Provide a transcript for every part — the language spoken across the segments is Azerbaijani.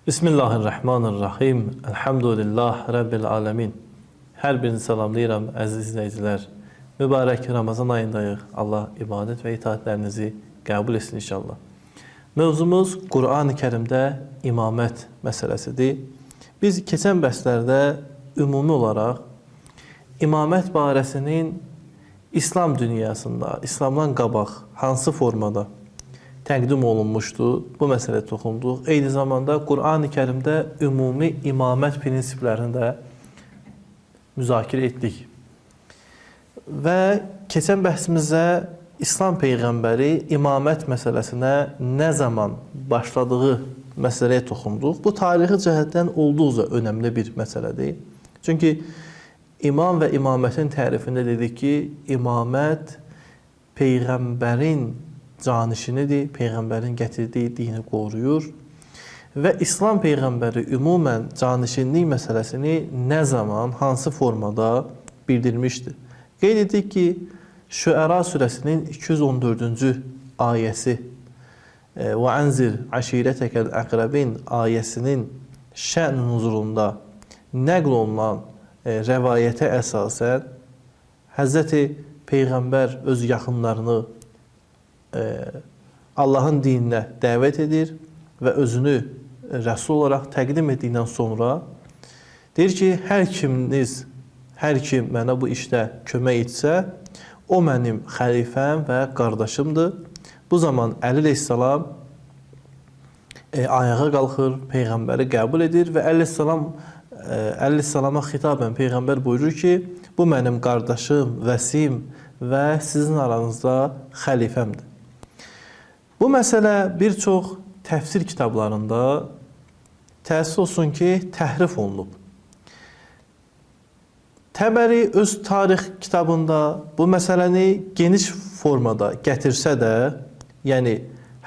Bismillahirrahmanirrahim. Elhamdülillah Rabbil alemin. Hər birini salamlayıram, əziz izləyicilər. Mübarək Ramazan ayındayıq. Allah ibadət və itaətlərinizi qəbul etsin inşallah. Mövzumuz Qur'an-ı Kərimdə imamət məsələsidir. Biz keçən bəhslərdə ümumi olaraq imamət barəsinin İslam dünyasında, İslamdan qabaq hansı formada təqdim olunmuşdu, bu məsələyə toxunduq. Eyni zamanda Qur'an-ı Kərimdə ümumi imamət prinsiplərini də müzakirə etdik. Və keçən bəhsimizə İslam peyğəmbəri imamət məsələsinə nə zaman başladığı məsələyə toxunduq. Bu tarixi cəhətdən olduqca önəmli bir məsələdir. Çünki imam və imamətin tərifində dedik ki, imamət peyğəmbərin canişinidir, peyğəmbərin gətirdiyi dini qoruyur və İslam peyğəmbəri ümumən canişinlik məsələsini nə zaman, hansı formada bildirmişdir. Qeyd etdik ki, Şüəra surəsinin 214-cü ayəsi və ənzir əşirətəkəl əqrəbin ayəsinin şən nuzulunda nəql olunan rəvayətə əsasən Həzrəti Peyğəmbər öz yaxınlarını Allahın dininə dəvət edir və özünü rəsul olaraq təqdim etdikdən sonra deyir ki, hər kim mənə bu işdə kömək etsə, o mənim xəlifəm və qardaşımdır. Bu zaman Əli əleyhissalam ayağa qalxır, peyğəmbəri qəbul edir və Əli əleyhissalama xitabən peyğəmbər buyurur ki, bu mənim qardaşım, vəsim və sizin aranızda xəlifəmdir. Bu məsələ bir çox təfsir kitablarında təəssüf olsun ki, təhrif olunub. Təbəri öz tarix kitabında bu məsələni geniş formada gətirsə də, yəni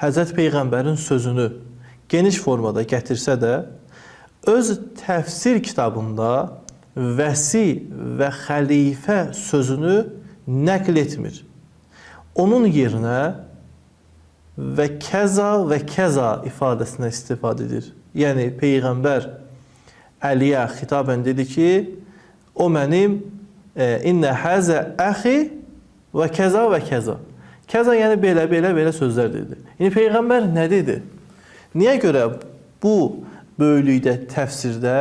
Həzrət Peyğəmbərin sözünü geniş formada gətirsə də, öz təfsir kitabında vəsi və xəlifə sözünü nəql etmir. Onun yerinə və kəza ifadəsinə istifadə edir. Yəni Peyğəmbər Əliyə xitabən dedi ki, o mənim innə həzə əxi və kəza və kəza. Kəza yəni belə, belə, belə sözlər dedi. Yəni Peyğəmbər nə dedi? Niyə görə bu böyüklükdə, təfsirdə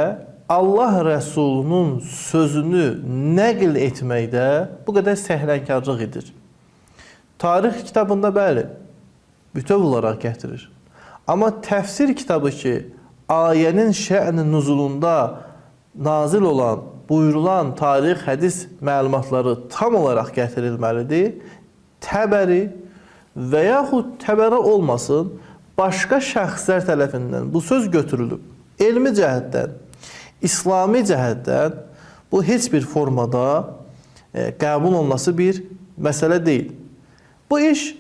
Allah Rəsulunun sözünü nəql etməkdə bu qədər səhlənkarlıq edir? Tarix kitabında bəli, bütöv olaraq gətirir. Amma təfsir kitabı ki, ayənin şə'n-i nuzulunda nazil olan, buyurulan tarix, hədis məlumatları tam olaraq gətirilməlidir. Təbəri və yaxud təbəri olmasın, başqa şəxslər tərəfindən bu söz götürülüb. Elmi cəhətdən, İslami cəhətdən bu heç bir formada qəbul olunması bir məsələ deyil. Bu iş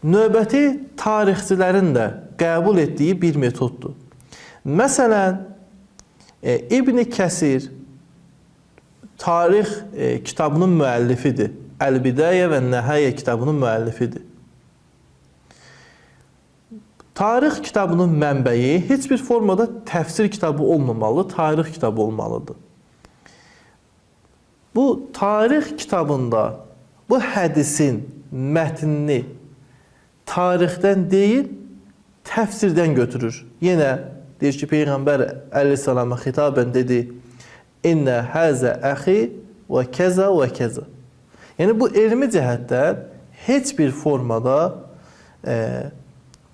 növbəti tarixçilərin də qəbul etdiyi bir metoddur. Məsələn, İbn Kəsir tarix kitabının müəllifidir. Əl-Bidayə və Nəhəyə kitabının müəllifidir. Tarix kitabının mənbəyi heç bir formada təfsir kitabı olmamalı, tarix kitabı olmalıdır. Bu tarix kitabında bu hədisin mətnini tarixdən deyil, təfsirdən götürür. Yenə deyir ki, Peyğəmbər əleyhissalama xitabən dedi, İnnə həzə əxi və kəza və kəza. Yəni bu elmi cəhətdən heç bir formada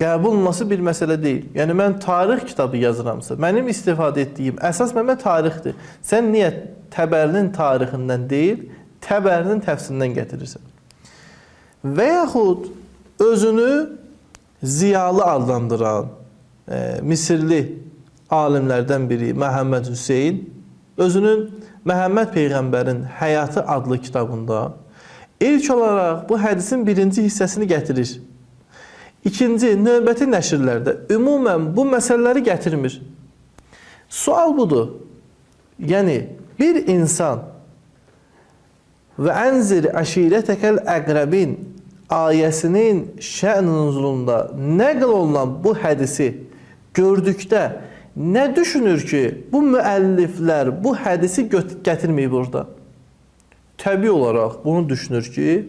qəbul olunması bir məsələ deyil. Yəni mən tarix kitabı yazıramsa, mənim istifadə etdiyim əsas mənbə tarixdir. Sən niyə Təbərinin tarixindən deyil, Təbərinin təfsirindən gətirirsən? Və yaxud özünü ziyalı adlandıran Misirli alimlərdən biri Məhəmməd Hüseyn özünün Məhəmməd Peyğəmbərin Həyatı adlı kitabında ilk olaraq bu hədisin birinci hissəsini gətirir. İkinci, növbəti nəşrlərdə ümumən bu məsələləri gətirmir. Sual budur. Yəni, bir insan və ənzir əşirətəkəl əqrəbin ayəsinin şən-i nuzulunda nəql olunan bu hədisi gördükdə nə düşünür ki, bu müəlliflər bu hədisi gətirməyib orada? Təbii olaraq bunu düşünür ki,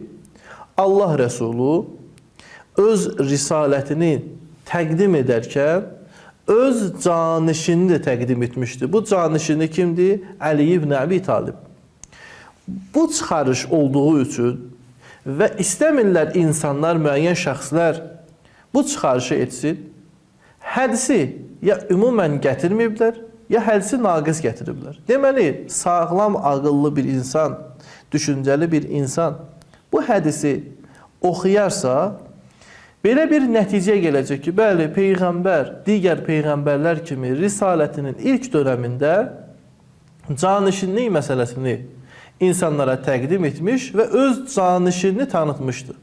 Allah Rəsulu öz risalətini təqdim edərkən öz canişini də təqdim etmişdi. Bu canişini kimdir? Əli ibn Əbi Talib. Bu çıxarış olduğu üçün və istəmirlər insanlar, müəyyən şəxslər bu çıxarışı etsin, hədisi ya ümumən gətirməyiblər, ya hədisi naqis gətiriblər. Deməli, sağlam ağıllı bir insan, düşüncəli bir insan bu hədisi oxuyarsa, belə bir nəticəyə gələcək ki, bəli, Peyğəmbər digər peyğəmbərlər kimi risalətinin ilk dönəmində canişinlik məsələsini insanlara təqdim etmiş və öz canişinini tanıtmışdı.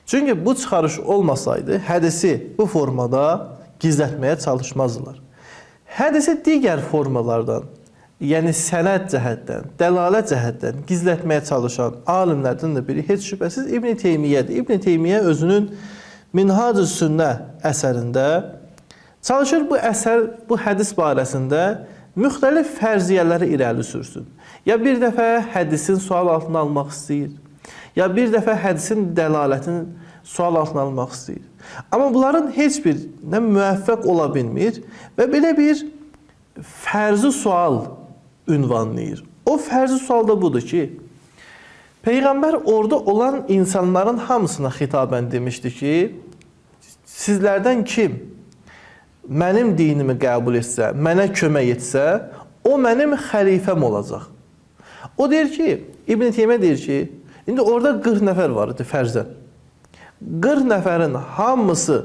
Çünki bu çıxarış olmasaydı, hədisi bu formada gizlətməyə çalışmazdılar. Hədisi digər formalardan, yəni sənəd cəhətdən, dəlalət cəhətdən gizlətməyə çalışan alimlərdən də biri heç şübhəsiz İbn Teymiyyədir. İbn Teymiyyə özünün Minhacü Sünnə əsərində çalışır bu əsər, bu hədis barəsində müxtəlif fərziyyələri irəli sürsün. Ya bir dəfə hədisin sual altına almaq istəyir, ya bir dəfə hədisin dəlalətini sual altına almaq istəyir. Amma bunların heç birinə müvəffəq ola bilmir və belə bir fərzi sual ünvanlayır. O fərzi sual da budur ki, Peyğəmbər orada olan insanların hamısına xitabən demişdi ki, sizlərdən kim mənim dinimi qəbul etsə, mənə kömək etsə, o mənim xəlifəm olacaq. O deyir ki, İbn Teymiyyə deyir ki, indi orada 40 nəfər var idi fərzən. 40 nəfərin hamısı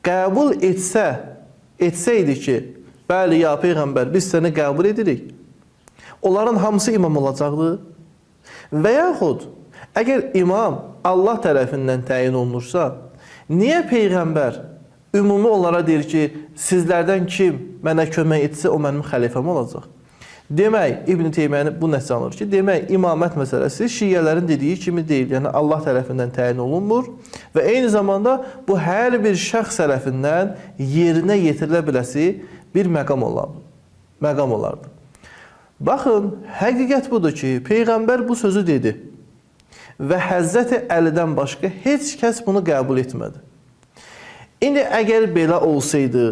qəbul etsəydi ki, bəli ya Peyğəmbər, biz səni qəbul edirik. Onların hamısı imam olacaqdı. Və yaxud əgər imam Allah tərəfindən təyin olunursa, niyə Peyğəmbər ümumi onlara deyir ki, sizlərdən kim mənə kömək etsə, o mənim xəlifəm olacaq? Demək, İbn Teymiyyəni bu nəticə alır ki, demək imamət məsələsi şiələrin dediyi kimi deyil. Yəni Allah tərəfindən təyin olunmur və eyni zamanda bu hər bir şəxs tərəfindən yerinə yetirilə biləsi bir məqam olardı. Baxın, həqiqət budur ki, Peyğəmbər bu sözü dedi və Həzrəti Əlidən başqa heç kəs bunu qəbul etmədi. İndi əgər belə olsaydı,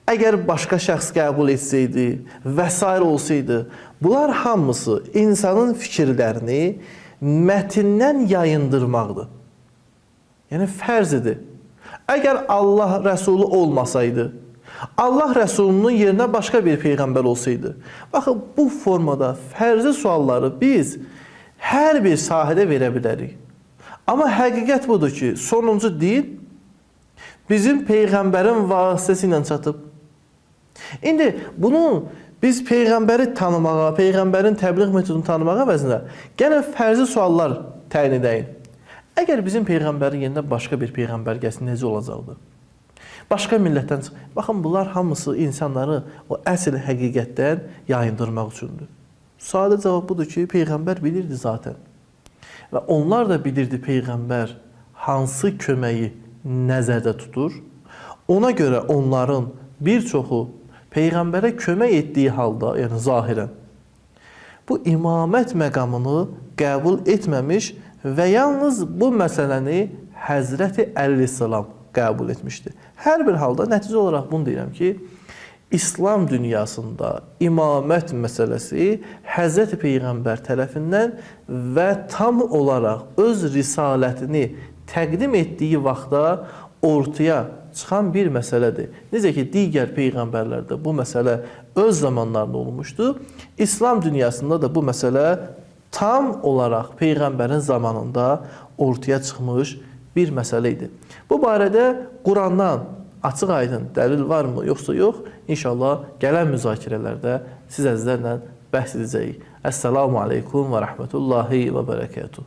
əgər başqa şəxs qəbul etsəydi və sair olsaydı, bunlar hamısı insanın fikirlərini mətindən yayındırmaqdır. Yəni fərz idi. Əgər Allah Rəsulu olmasaydı, Allah Rəsulunun yerinə başqa bir peyğəmbər olsaydı. Baxın, bu formada fərzi sualları biz hər bir sahədə verə bilərik. Amma həqiqət budur ki, sonuncu din bizim peyğəmbərin vasitəsi ilə çatıb. İndi bunu biz peyğəmbəri tanımağa, peyğəmbərin təbliğ metodunu tanımağa əvəzinə gəlin fərzi suallar təyin edəyik. Əgər bizim peyğəmbərin yerinə başqa bir peyğəmbər gəlsin, necə olacaqdı? Başqa millətdən çıx. Baxın, bunlar hamısı insanları o əsl həqiqətdən yayındırmaq üçündür. Sadə cavab budur ki, peyğəmbər bilirdi zaten. Və onlar da bilirdi peyğəmbər hansı köməyi nəzərdə tutur. Ona görə onların bir çoxu peyğəmbərə kömək etdiyi halda, yəni zahirən, bu imamət məqamını qəbul etməmiş və yalnız bu məsələni Həzrəti Əleyhissalam qəbul etmişdi. Hər bir halda nəticə olaraq bunu deyirəm ki, İslam dünyasında imamət məsələsi Həzrəti Peyğəmbər tərəfindən və tam olaraq öz risalətini təqdim etdiyi vaxtda ortaya çıxan bir məsələdir. Necə ki, digər peyğəmbərlərdə bu məsələ öz zamanlarında olmuşdu, İslam dünyasında da bu məsələ tam olaraq peyğəmbərin zamanında ortaya çıxmış bir məsələ idi. Bu barədə Qurandan açıq-aydın dəlil varmı, yoxsa yox, İnşallah gələn müzakirələrdə siz əzizlərlə bəhs edəcəyik. Əssalamu aleykum və rəhmətullahi və bərəkətuh.